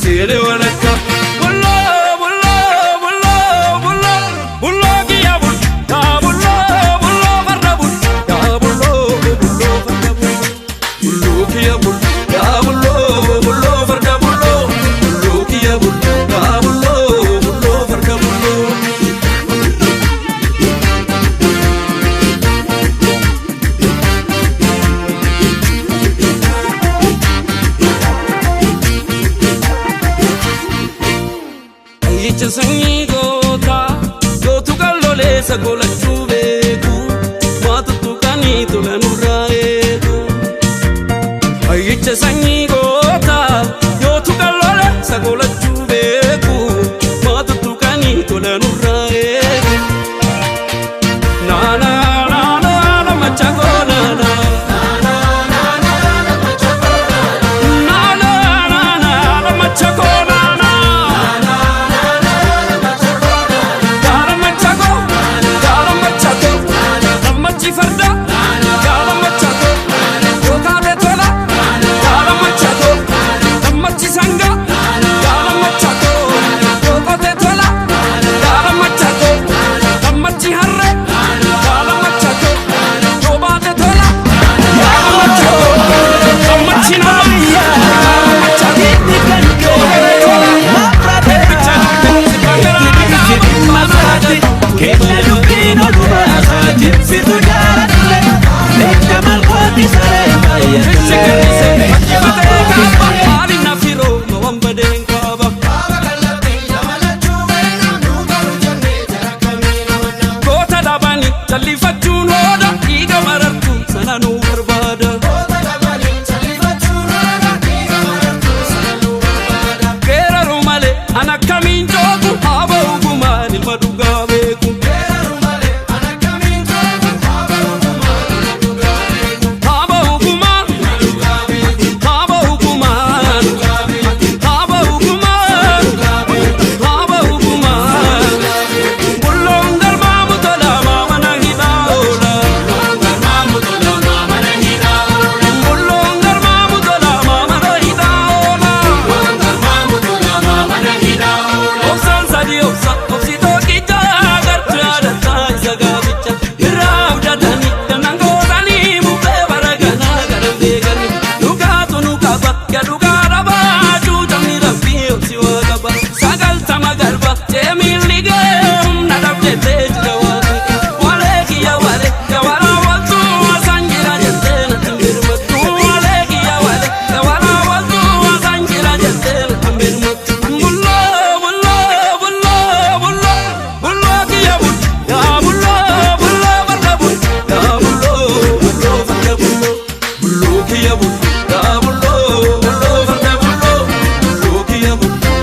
Seene walakka. Bulloo bulloo bulloo bulloo bulloo kiyya bul yaa bulloo bulloo farda bul yaa bulloo bulloo farda bul bulloo kiyya bul yaa bulloo bulloo farda bulloo bulloo kiyya bul yaa bulloo bulloo farda bulloo. Jecha sanyii gootaa gootu kan loleessa golachuu beeku waa tuttuqanii tola nurraa eegu. Jecha sanyii gootaa.